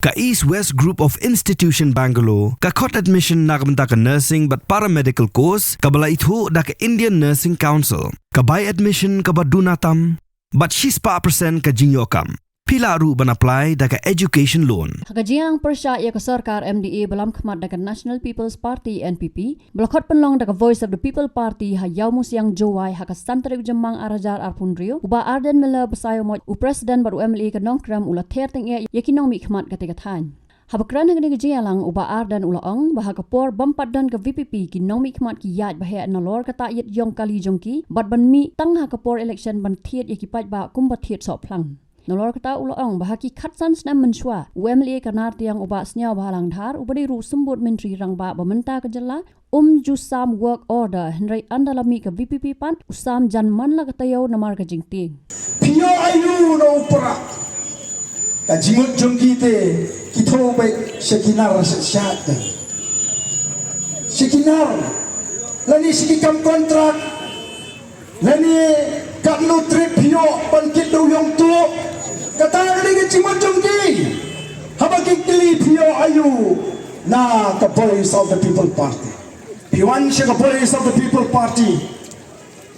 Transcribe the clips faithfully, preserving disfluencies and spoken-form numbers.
Ka East West Group of Institution Bangalore ka khot admission na ka bynta ka nursing bad paramedical course kaba la ithuh da ka Indian Nursing Council. Ka bai admission kaba duna tam bad shispah percent ka jingïoh kam. Phi lah ruh ban apply da ka education loan. Ha ka jingïalang pyrshah ïa ka sorkar M D A ba lam khmat da ka National People's Party N P P, ba la khot pynlong da ka Voice of the People Party ha Ïawmusiang Jowai ha ka san tarik u Jymmang ar hajar arphew hynriew, u Bah Ardent Miller Basaiawmoit, u President bad u M L A ka Nongkrem, u la ther tyngeh ïa ki nongmihkhmat katei ka thaiñ. Haba kren ha kane ka jingïalang, u Bah Ardent u la ong ba ha ka por bym pat don ka V P P, ki nongmihkhmat ki ïaid ba heh nalor ka taïit ïong kali jong ki, bad ban mih tang ha ka por election ban thied ïa ki paidbah kumba thied sohphlang. Nalor kata u la ong ba ha ki khatsan snem mynshuwa, u M L A ka Nartiang u Bah Sniawbhalang Dhar, uba dei ruh u symbud myntri rangbah ba mynta ka jylla, um ju sam work order, hynrei ynda la mih ka V P P pat, u sam jan man la ka taïew namar ka jingtieng. Phi ïoh aïu na u Prah? Ka jingmut jong ki te ki thew beit sha ki nar sha sha te. Sha ki nar. Lane sha ki kam kontrak. Lane katno trip phi ïoh ban kit da u ïong tuh. Kata ka dei ka jingmut jong ki. Haba ki kylli phi ïoh aïu na ka Voice of the People Party. Phi wan sha ka Voice of the People Party.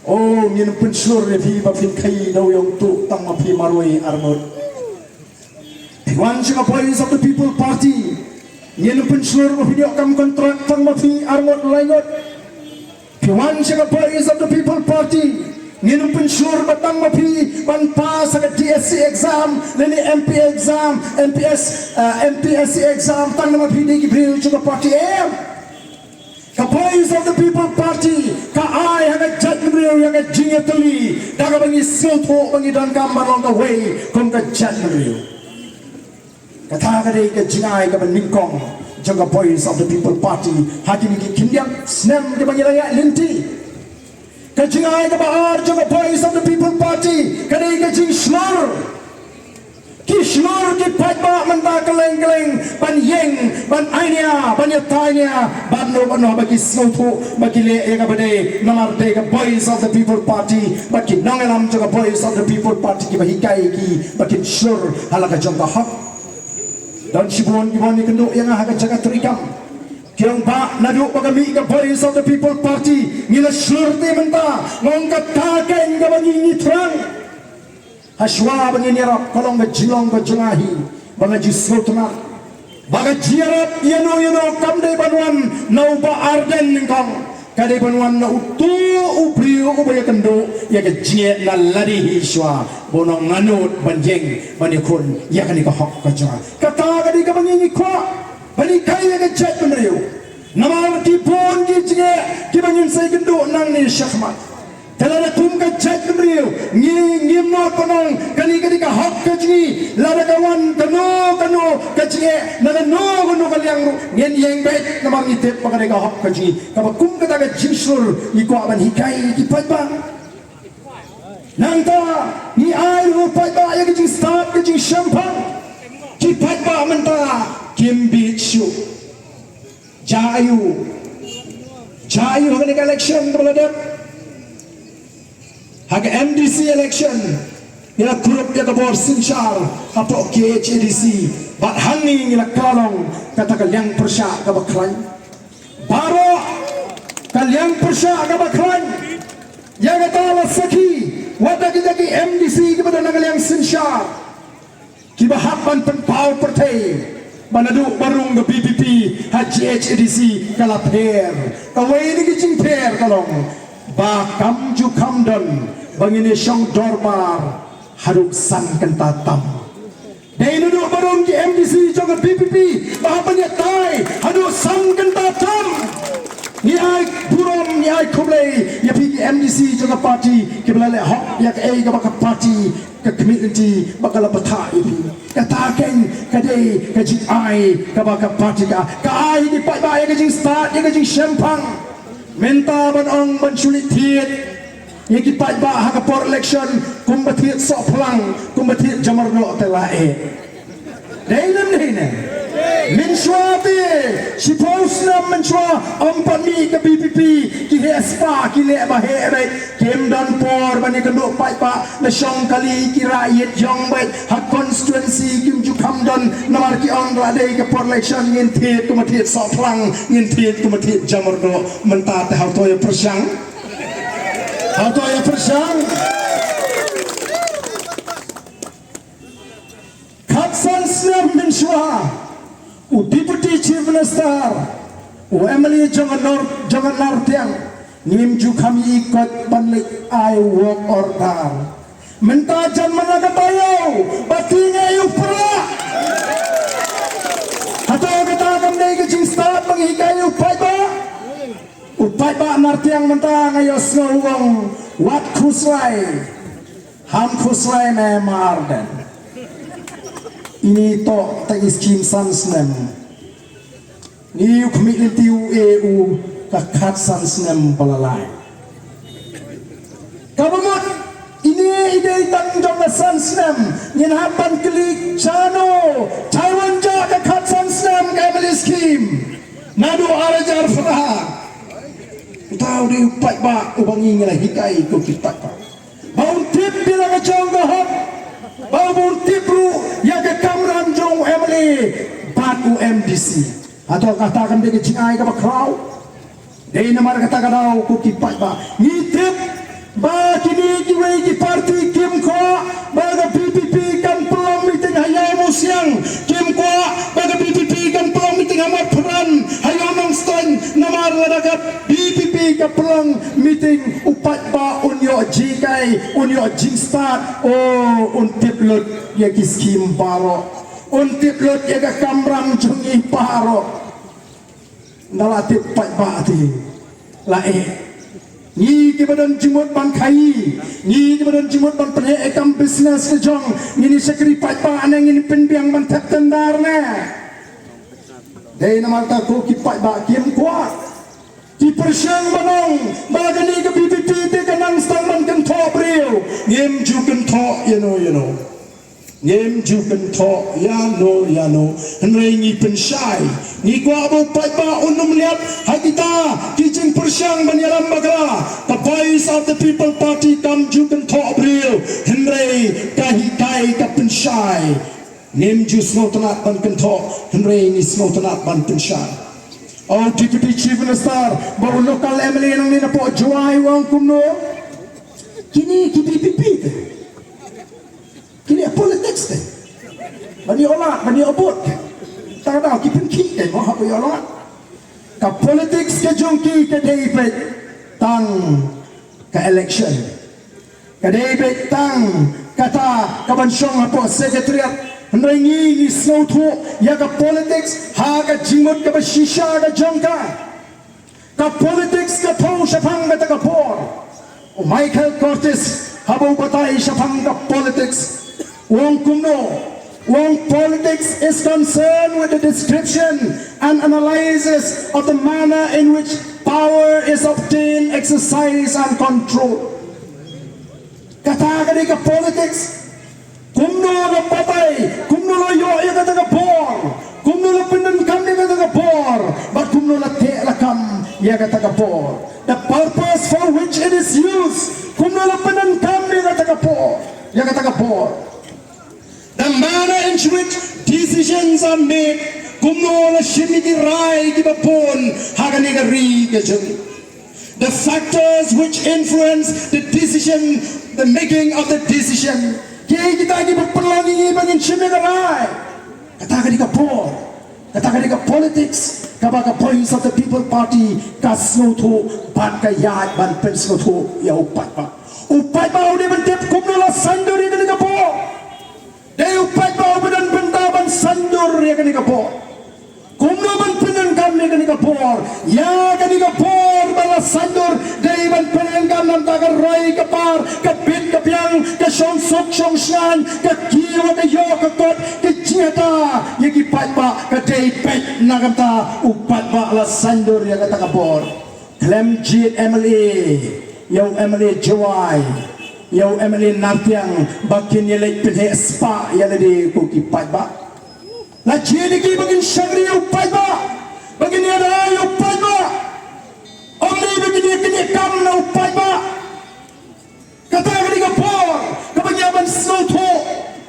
Oh, ngin pynshlur ïa phi ba phin khaïi da u ïong tuh tang ma phi marwei arngut. Phi wan sha ka Voice of the People Party. Ngin pynshlur ba phin ïoh kam kontrak tang ma phi arngut laingut. Phi wan sha ka Voice of the People Party. Ngin pynshlur ba tang ma phi ban pass ha ka D S C exam, lane M P exam, M P S, uh, M P S C exam, tang ma phi dei ki briew jong ka party em. Ka Voice of the People Party ka ai ha ka jaitbynriew ïa ka jingïatylli da kaba ngi sngewthuh ba ngi donkam ban long kawei kum ka jaitbynriew. Kata ka dei ka jingai kaba nyngkong jong ka Voice of the People Party ha kine ki khyndiat snem kiba ngi la ïaid lynti. Ka jingai kaba ar jong ka Voice of the People Party ka dei ka jingshlur. Ki shlur ki paidbah mynta kylleng kylleng ban ïeng, ban ai nia, ban ïatai nia, ban no ban no ba ki sngewthuh ba ki leh ïa kaba dei, namar dei ka Voice of the People Party bad ki nongïalam jong ka Voice of the People Party kiba hikai ki ba kin shlur ha la ka jong ka hok. Don shibun kiba wan ïakynduh ïa nga ha ka jaka treikam. Ki ong, Bah, naduh ba ka mih ka Voice of the People Party ngi la shlur te mynta. Nga ong, kata kein kaba ngi ngi thrang. Hashuwa ba ngin ïarap ka long ka jinglong ka jong nga hi ba nga ju sngewtynnat ba ka jingïarap ïano ïano kam dei ban wan na u Bah Ardent nyngkong, ka dei ban wan na uto u briew uba ïakynduh ïa ka jingeh na lade hi shuwa ba un ong nga nud ban ïeng ban ïakhun ïa kane ka hok ka jong nga. Kata ka dei kaba ngi ngi kwah ban hikai ïa ka jaitbynriew. Namar ki bun ki jingeh kiba ngin sa ïakynduh nangne shakhmat. Te lada kum ka jaitbynriew ngi ngim nud ban ong kane ka dei ka hok ka jong ngi, lada ka wan kano kano ka jingeh na kano kano ka liang ruh ngin ïeng beit namar ngi tip ba ka dei ka hok ka jong ngi. Kaba kum kata ka jingshlur ngi kwah ban hikai ki paidbah. Nangta ngi ai ruh paidbah ïa ka jingstad ka jingshemphang. Ki paidbah mynta kim bit shuh. Jia aiu? Jia aiu ha kane ka election kaba la dep? Ha ka M D C election ngi la kurup ïa ka bor synshar hapoh K H A D C bad hangne ngi la kylla long kata ka liang pyrshah kaba khlaiñ. Baroh ka liang pyrshah kaba khlaiñ ïa kata la sakhi wat da kita ki M D C kiba don ha ka liang synshar. Kiba hap ban pynpaw pyrthei ba naduh ba rung ka V P P ha G H A D C ka la pher. Kawei na ki jingpher ka long ba kam ju kham don ba ngin ïa shong dorbar haduh san kynta tam. Dei naduh ba rung ki M D C jong ka V P P ba hap ban ïatai haduh san kynta tam. Ngi ai burom, ngi ai khublei ïa phi ki M D C jong ka party kiba la leh hok ïa kaei kaba ka party ka khmih lynti ba ka la bthah ïa phi. Kata kein ka dei ka jingai kaba ka party ka, ka ai ïa ki paidbah ïa ka jingstad, ïa ka jingshemphang. Mynta ban ong ban shu leit thied ïa ki paidbah ha ka por election kumba thied sohphlang, kumba thied jamarngoh te la eh. Dei ne ym dei ne? Mynshuwa te, shiphew snem mynshuwa, ym pat mih ka B P P, ki heh spah, ki leh ba heh beit, kim don por ban ïakynduh paidbah, la shong kali ki rah ïit ïong beit, ha constituency kim ju kham don, namar ki ong la dei ka por election ngin thied kum thied sohphlang, ngin thied kum thied jamyrduh, mynta te hato ïa pyrshang. Hato ïa pyrshang. Khatsan snem mynshuwa, u Deputy Chief Minister, u M L A jong ka Nor-, jong ka Nartiang, ngim ju kham ïohi kot ban leit ai work order. Mynta jan mana ka taïew, ba tieng ïa u prah. Hato kata kam dei ka jingstad ban hikai ïa u paidbah? U paidbah Nartiang mynta nga ïohsngew u ong, wat khuslai. Ham khuslai me Marden. Ini to ta i skim san snem. Ni u khmih lynti u e u ka khatsan snem ba la lai. Kaba mut ini i dei tang jong ka san snem ngin hap ban klik shano Taiwan ja ka khatsan snem ka M L A skim. Naduh ar hajar phra. Uta u dei u paidbah uba ngi ngi la hikai ko ki paidbah. Ba un tip ïa la ka jong ka hok. Ba un tip ruh ïa ka kamram jong u M L A bad u M D C. Hato kata kam dei ka jingai kaba khraw. Dei namar kata ka daw ko ki paidbah. Ngi tip ba kine kiwei ki party kim kwah ba ka B P P kan pynlong meeting ha Ïawmusiang. Kim kwah ba ka B P P kan pynlong meeting ha Mawphanrang, ha Ïaw Nongstoiñ, namar lada ka B P P ka pynlong meeting u paidbah un ïoh jingkai, un ïoh jingstad, oh, un tip lut ïa ki skim baroh. Un tip lut ïa ka kamram jong ngi baroh. Nga la tip paidbah te. La eh. Ngi kiba don jingmut ban khaïi. Ngi kiba don jingmut ban pynheh ïa kam business ka jong. Ngin ïa shakri paidbah ne ngin pynbiang ban thep tender ne. Dei namar kata ko ki paidbah kim kwah. Ki pyrshang ban ong ba kane ka B P P te ka nang sdang ban kynthoh briew. Ngim ju kynthoh ïano ïano. Ngim ju kynthoh ïano ïano, hynrei ngi pynshai. Ngi kwah ba u paidbah un ym leit ha kita ki jingpyrshang ban ïalam bakla. Ka Voice of the People Party kam ju kynthoh briew, hynrei ka hikai ka pynshai. Ngim ju sngewtynnat ban kynthoh, hynrei ngi sngewtynnat ban pynshai. O Deputy Chief Minister, ba u local M L A nangne napoh Jowai u ong kumno? Kine ki B P P te. Kine politics te. Ban ïoh lad, ban ïoh vote. Tang daw ki pynkhih te mo haba ïoh lad. Ka politics ka jong ki ka dei beit tang ka election. Ka dei beit tang kata ka ban shong hapoh secretariat. Hynrei ngi ngi sngewthuh ïa ka politics ha ka jingmut kaba shisha ka jong ka. Ka politics ka thew shaphang kata ka por. U Michael Curtis haba u batai shaphang ka politics u ong kumno, u ong politics is concerned with the description and analysis of the manner in which power is obtained, exercised and controlled. Kata ka dei ka politics. Kumno la batai, kumno la ïoh ïa kata ka bor, kumno la pyndonkam ïa kata ka bor, bad kumno la teh lakam ïa kata ka bor. The purpose for which it is used, kumno la pyndonkam ïa kata ka bor, ïa kata ka bor. The manner in which decisions are made, kumno la shim ïa ki rai kiba bun ha kane ka ri ka jong ngi. The factors which influence the decision, the making of the decision. Kiei kita kiba pynlong ïa ngi ba ngin shim ïa ka rai? Kata ka dei ka bor, kata ka dei ka politics kaba ka Voice of the People Party ka sngewthuh bad ka ïaid ban pynsngewthuh ïa u paidbah. U paidbah u dei ban tip kumno la saiñdur ïa kane ka bor. Dei u paidbah uba don bynta ban saiñdur ïa kane ka bor. Kumno ban pyndonkam ïa kane ka bor? Ïa kane ka bor ba la saiñdur dei ban pyndonkam na ka bynta ka roi ka par, ka bit ka biang, ka shong suk shong shngaiñ, ka kiew ka ïoh ka kot, ka jingïada ïa ki paidbah, ka dei beit na ka bynta u paidbah la saiñdur ïa kata ka bor. Khlem jied M L A, ïa u M L A Jowai, ïa u M L A Nartiang, ba kin ïaleit pynheh spah ïa lade ko ki paidbah. La jied ïa ki ba kin shakri ïa u paidbah, ba kin ïada ïa u paidbah. Ym dei ba kin ïa kane kam na u paidbah. Kata ka dei ka por kaba ngi hap ban sngewthuh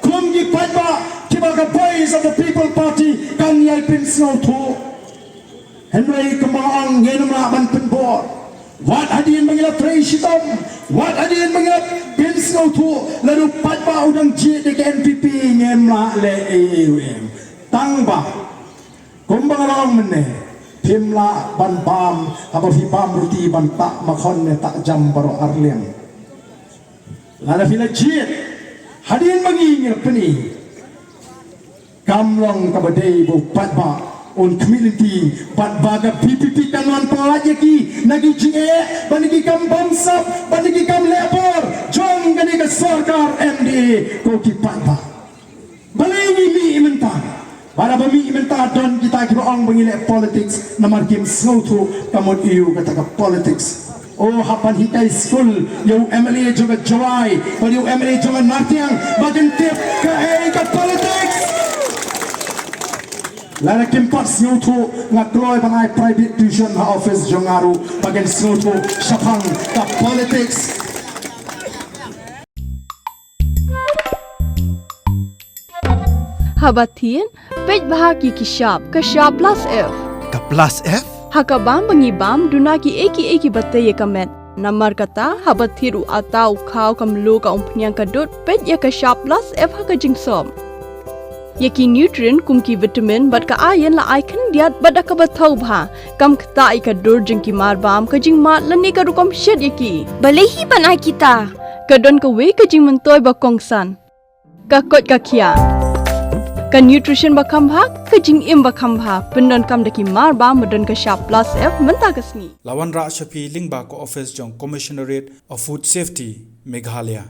kum ki paidbah kiba ka Voice of the People Party kan ïai pynsngewthuh. Hynrei kumba ong, ngim lah ban pynbor. Wat hadien ba ngi la trei shitom, wat hadien ba ngi la pynsngewthuh, lada u paidbah u dang jied ïa ka N P P, ngim lah leh ei ei ruh em. Tang ba kumba nga la ong mynne, phim lah ban bam, haba phi bam ruti ban tah makhon ne tah jam baroh arliang. Lada phi la jied hadien ba ngi, ngi la pyni. Kam long kaba dei ba u paidbah un khmih lynti bad ba ka V P P kan wan pyllait ïa ki na ki jingeh bad na ki kam bamsap bad na ki kam leh bor jong kane ka sorkar M D A, ko ki paidbah. Balei ngi mih mynta? Bad haba mih mynta don kita kiba ong ba ngi leh politics namar kim sngewthuh ka mut aïu kata ka politics. O, hap ban hikai skul ïa u M L A jong ka Jowai bad ïa u M L A jong ka Nartiang ba kin tip kaei ka politics. Lada kim pat sngewthuh, nga kloi ban ai private tuition ha office jong nga ruh ba kin sngewthuh shaphang ka politics. Haba thied, peit bha ïa ki shap, ka shap plus F. Ka plus F? Ha ka bam ba ngi bam, duna kiei kiei kiba tei ïa ka met. Namar kata, haba thied u atta, u khaw, ka mluh, ka umphniang, ka dud, peit ïa ka shap plus F ha ka jingsop. Ïa ki nutrient kum ki vitamin bad ka iron la ai khyndiat bad da kaba thaw bha. Kam ktah ïa ka dur jong ki mar bam, ka jingmad lane ka rukom shet ïa ki. Balei hi ban ai kita? Ka don kawei ka jingmyntoi ba kongsan. Ka koit ka khiah. Ka nutrition ba kham bha, ka jingim ba kham bha. Pyndonkam da ki mar bam ba don ka shap plus F mynta ka sngi. La wanrah sha phi lyngba ka office jong Commissionerate of Food Safety, Meghalaya.